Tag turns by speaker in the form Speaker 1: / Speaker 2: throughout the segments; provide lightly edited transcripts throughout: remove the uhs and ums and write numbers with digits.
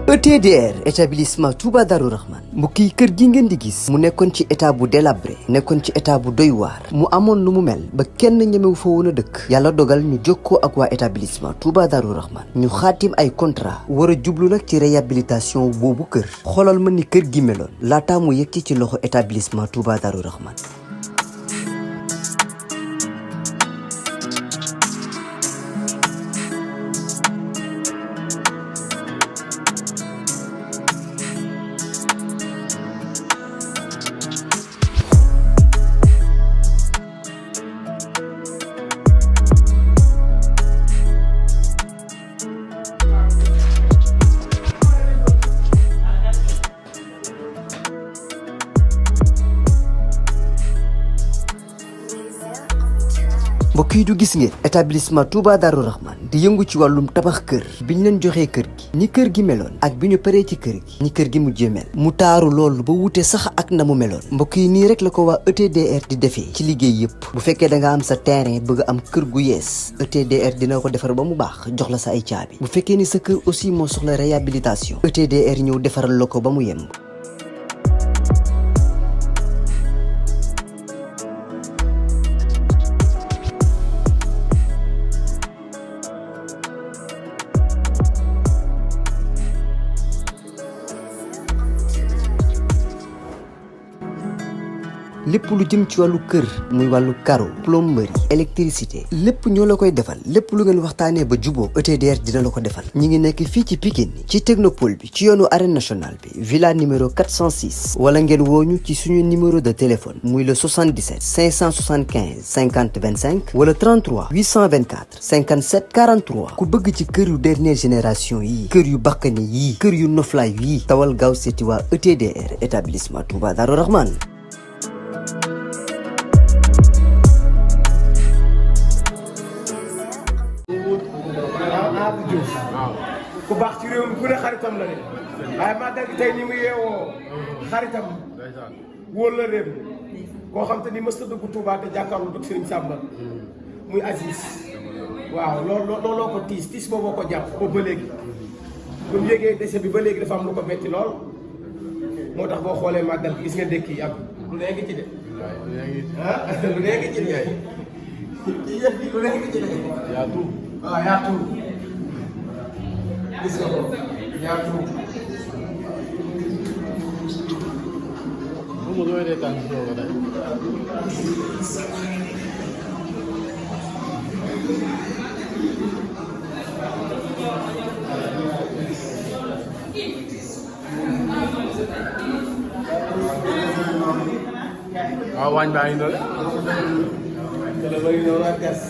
Speaker 1: ETDR établissement Touba Darou Rahman mbokk yi kër gi ngeen di gis mu nekkoon ci état bu délabré nekkoon ci état bu doy waar mu amoon lu mu mel ba kenn ñemewu fa woon a dëkk yàlla dogal ñu jokkoo ak waa établissement Touba Darou Rahman ñu xaatim ay contrat war a jublu nag ci réhabilitation boobu kër xoolal ma ni kër gi meloon laataa mu yegg ci loxo établissement Touba Darou Rahman. mbokk yi du gis ngeen établissement Touba Darou Rahman di yëngu ci wàllum tabax kër biñ leen joxee kër gi ni kër gi meloon ak bi ñu paree ci kër gi ni kër gi mujjee mel mu taaru loolu ba wute sax ak na mu meloon mbokk yi nii rek la ko waa ETDR di defee ci liggéey yëpp bu fekkee da nga am sa terrain bëgg am kër gu yees ETDR dina ko defar ba mu baax jox la sa ay caabi bu fekkee ni sa kër aussi moo soxla réhabilitation ETDR ñëw defaral la ko ba mu yemb. lépp lu jëm ci wàllu kër muy wàllu carreau plomberie électricité lépp ñoo la koy defal lépp lu ngeen waxtaanee ba juboo ETDR dina la ko defal ñi ngi nekk fii ci Pikine ci technopole bi ci yoonu arène nationale bi villa numéro 406 wala ngeen wooñu ci suñu numéro de téléphone muy le 77 575 50 25 wala 33 824 57 43 ku bëgg ci kër yu dernière génération yi kër yu bakkane yi kër yu noflaay yi tawal gaaw seeti waa ETDR établissement Touba Darou Rahman.
Speaker 2: ku baax ci réew mi ku ne xaritam la de waaye màggal gi tey ni mu yeewoo xaritam wóor la réew koo xam te ni mës na dugg Touba te jàkkaarloo dugg Serigne Samba muy Aziz waaw looloo ko tiis booboo ko jàpp boobu ba léegi bu mu yégee décès bi ba léegi dafa am lu ko metti lool moo tax boo xoolee màggal gis nga ndékki yi am lu nee ngi ci de lu nee ngi ci de lu nee ngi ci de yaatu waaw yaatu gis nga ko yaatu
Speaker 3: mu doy de tan so ko day waaw wañ baa ngi doon
Speaker 2: kala bari no la gas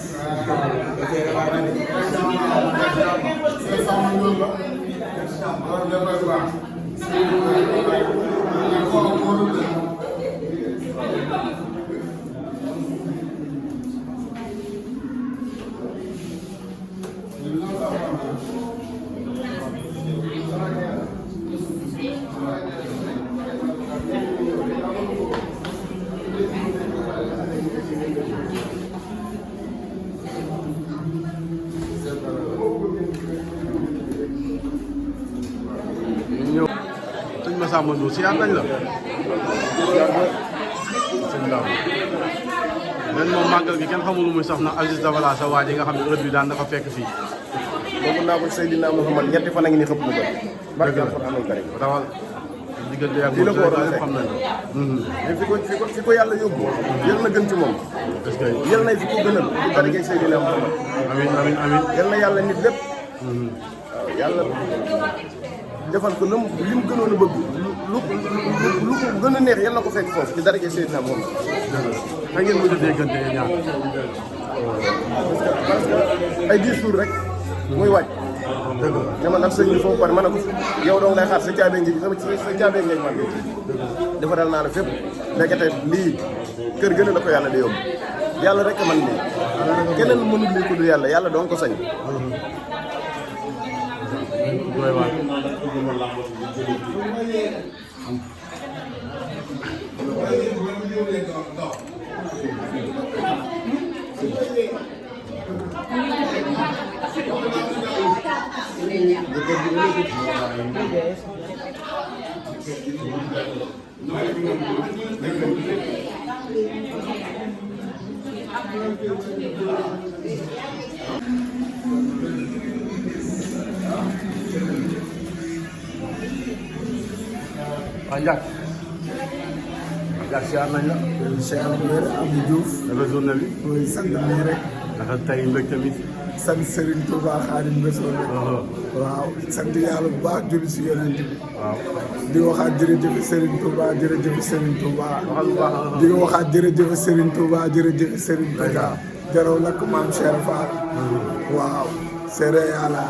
Speaker 3: Samba Ndour si nañ la sëñ Dame ren moom màggal gi kenn xamul lu muy saf na Aziz Dabala sa waa ji nga xam ne heure bi daan na ko fekk fii
Speaker 2: boobu naa ko Seydina Mouhamad ñetti fan a ngi ni xëpp mu bëri barke alxuraanul karim
Speaker 3: rawal diggante ak
Speaker 2: fii la ko war a
Speaker 3: xam nañ
Speaker 2: fi ko yàlla yóbbu yal na gën ci moom
Speaker 3: est-ce que
Speaker 2: yal na fi ko gënal ci barke Seydina Mouhamad
Speaker 3: amiin amiin amiin
Speaker 2: yal na yàlla nit lépp waaw yàlla defal ko lim gënoon a bëgg lu ko gën a neex yal na ko fekk foofu ci daraja Seydina moom
Speaker 3: xa ngeen mujj a déggante ñaar
Speaker 2: parce que ay 10 jours rek muy wàcc dama ndax sëñ bi foofu pare ma ne ko yow dong lay xaar sa caabee ngi sa caabee ngay man defaral naa la fépp nekkate lii kër gën a la ko yàlla di yóbbu yàlla rek man lii keneen mënul lii ko dul yàlla doon ko sañ
Speaker 3: doy waar Ndiak Ndiak siyaar nañ la.
Speaker 4: siyaar bu wér Abdou Diouf.
Speaker 3: naka journée bi.
Speaker 4: mooy sant nii rek.
Speaker 3: naka tey mbégte mi.
Speaker 4: sant Serigne Touba Xaadimu Rasuul. waaw sant yàlla bu baax julli si yonent bi.
Speaker 3: waaw
Speaker 4: di waxaat jërëjëf Serigne Touba jërëjëf Serigne Touba.
Speaker 3: waxal bu baax
Speaker 4: di waxaat jërëjëf Serigne Touba jërëjëf Serigne Touba. jaraw lakk maam Cheikh Fall. waaw. seere yàlla.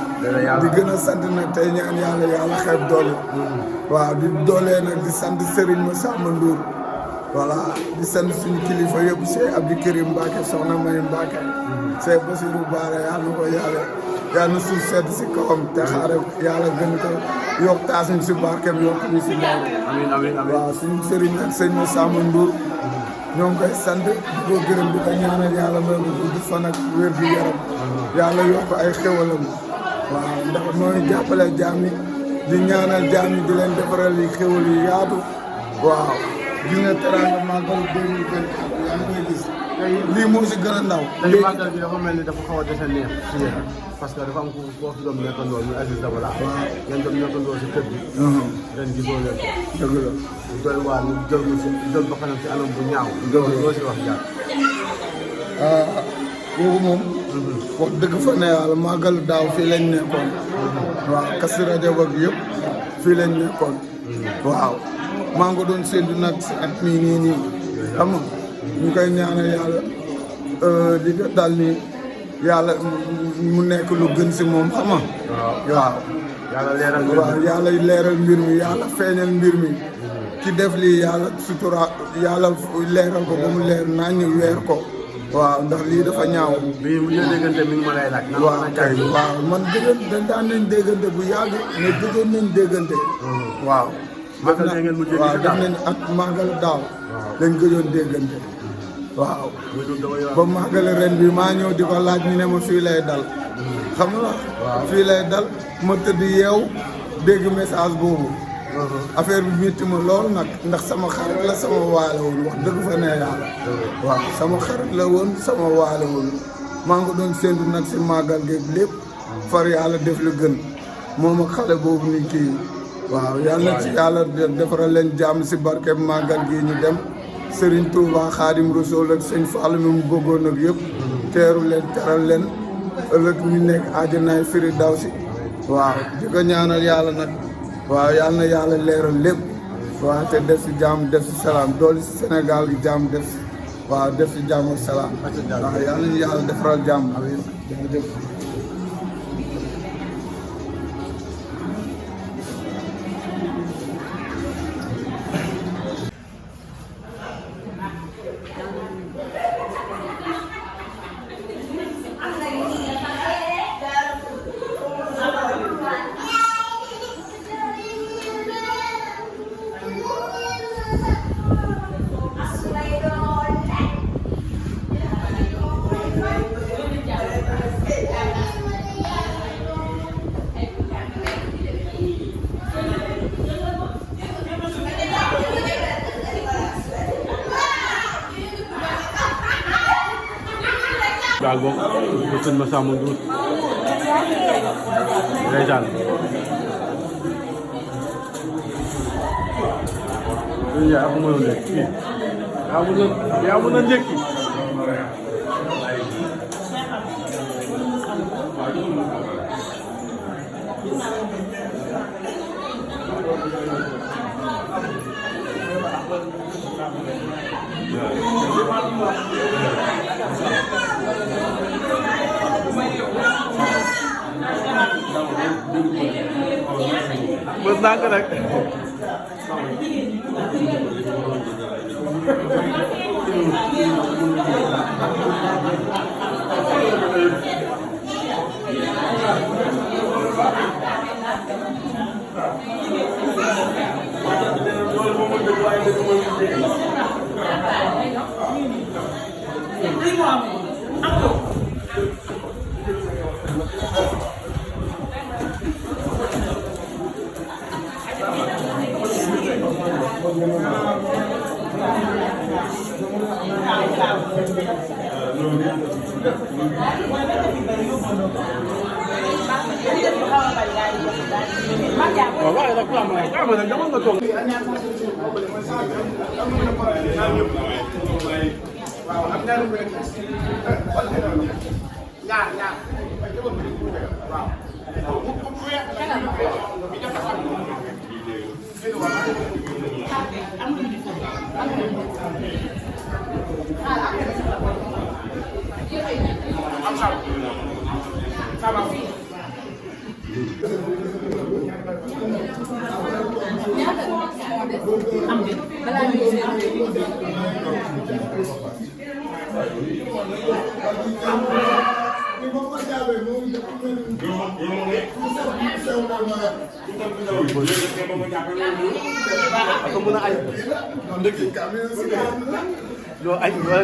Speaker 4: di gën a sant nag tey ñaan yàlla yàlla xeeb doole. waaw di doolee nag di sant Serigne Massamba Ndour. voilà di sant suñu kilifa yëpp Cheikh Abdou Karim Mbacke soxna May Mbacke. Cheikh Bassirou Bara yàlla na ko yàlla na suuf sedd si kawam te xaare yàlla gën ko yokk taas ñu si barkeem yokk ñu si leer.
Speaker 3: amiin amiin amiin.
Speaker 4: waaw suñu Serigne nag sëñ Massamba Ndour. ñoo ngi koy sant di ko gërëm di ko ñaanal yàlla may ko gudd fan ak wér gu yaram. yàlla yokk ay xéwalam. waaw ndax nooy jàppale jaam yi di ñaanal jaam yi di leen defaral yi xéwal yi yaatu. waaw gis nga teraanga màggal 2024 yaa ngi koy gis. lii moo si gën a ndaw.
Speaker 3: léegi màggal bi dafa mel ni dafa xaw a dese neex si yéen parce que dafa am ku koo fi doon nekkandoo ñu Aziz Dabala. waaw ngeen doon nekkandoo si kër gi. ren gisoo leen ko.
Speaker 4: dëgg la.
Speaker 3: doy waar ñu jël ko si jël ba xanam si anam bu ñaaw. loo si wax jaar.
Speaker 4: kooku moom. wax dëgg fa ne yàlla màggal daaw fii lañ nekkoon. waaw Kazu Rajab ak yëpp fii lañ nekkoon. waaw maa ngi ko doon séntu nag si at mii nii xam nga ñu koy ñaanal yàlla di ko dal ni yàlla mu nekk lu gën si moom xam nga. waaw.
Speaker 3: yàlla leeral mbir mi
Speaker 4: waaw yàlla leeral mbir mi yàlla feeñal mbir mi. ki def lii yàlla sutura yàlla leeral ko ba mu leer naa ñu weer ko. waaw ndax lii dafa ñaaw.
Speaker 3: bii bu ñu déggante mi ngi ma lay laaj.
Speaker 4: waaw kay waaw man daan nañ déggante bu yàgg mais dëggoon nañ déggante. waaw.
Speaker 3: màggal ngeen mujjee
Speaker 4: waaw def nañ at màggal daaw. lañ gëjoon déggante. waaw. ba màggal ren bi maa ñëw di ko laaj ñu ne ma fii lay dal. xam nga fii lay dal ma tëdd yeew dégg message boobu. affaire bi métti ma lool nag ndax sama xarit la sama waale woon wax dëgg fa ne yàlla. waaw sama xarit la woon sama waale woon maa ngi ko doon séntu nag si màggal geeg lépp far yàlla def lu gën moom ak xale boobu ni kii waaw yàlla na ci yàlla defaral leen jàmm si barke màggal gi ñu dem Serigne Touba Xaadim Rasuul ak sëñ Fall mi mu bëggoon ak yëpp teeru leen teral leen ëllëg ñu nekk àjjanaay firi daw si waaw di ko ñaanal yàlla nag. waaw yàlla na yàlla leeral lépp waaw te def si jàmm def si salaam doolu si Sénégal gi jàmm def si waaw def si jàmm ak salaam waaw yàlla nañu yàlla defaral jàmm jërëjëf.
Speaker 3: daal boobu bu sëñ Massamba Ndour ndeysaan yaa ko mën a nekk fii yaa mën a ndékki bës naa ko rek waaw waaye nag ama nag dama nga toog.
Speaker 2: waaw am naa lu mu rek ñaar waaw
Speaker 3: ako muna ay yo ay wala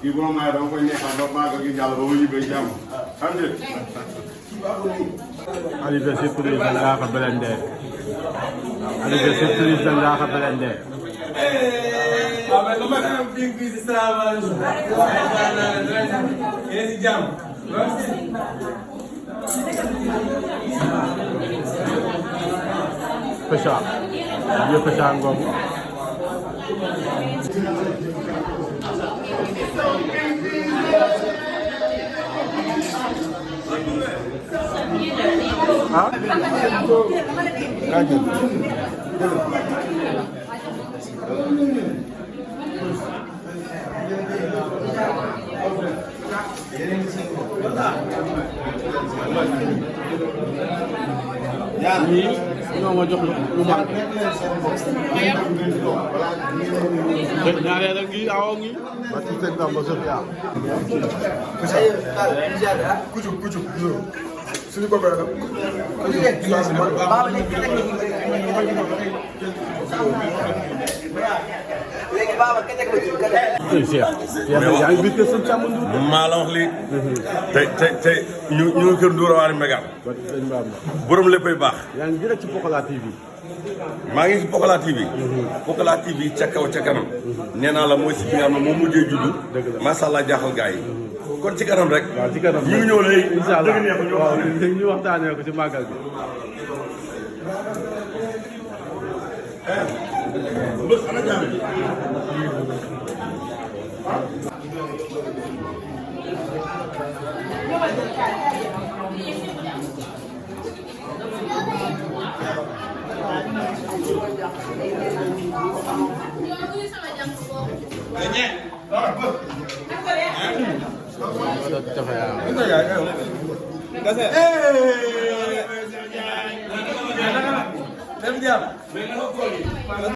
Speaker 5: kii bu ma maayee dama koy neexal ba maagal gi jàll ba ma ñibbee jàmm xam nga.
Speaker 3: Aliou surprise da ngaa ko blende Aliou surprise da ngaa ko blende Pesha dia pesha ngom ah kaje ñii ñoo ma jox lu manqué ñaareel a ngi awa ngi ba ci seen Bamba Sofia
Speaker 4: kucu suñu ko bëri
Speaker 5: maa la wax lii. tey ñu ngi kër Ndoura Waly Mbegane. borom léppay baax.
Speaker 3: yaa ngi direct ci Pokola TV.
Speaker 5: maa ngi ci Pokola TV. Pokola TV ca kaw ca kanam. nee naa la mooy si bi nga xam ne moom mujjee juddu. dëgg la macha allah jaaxal gars yi. kon ci kanam rek.
Speaker 3: waaw ci kanam
Speaker 5: ñu ngi ñëw léegi.
Speaker 3: incha allah waaw ñu waxtaanee ko ci màggal bi.
Speaker 2: Dem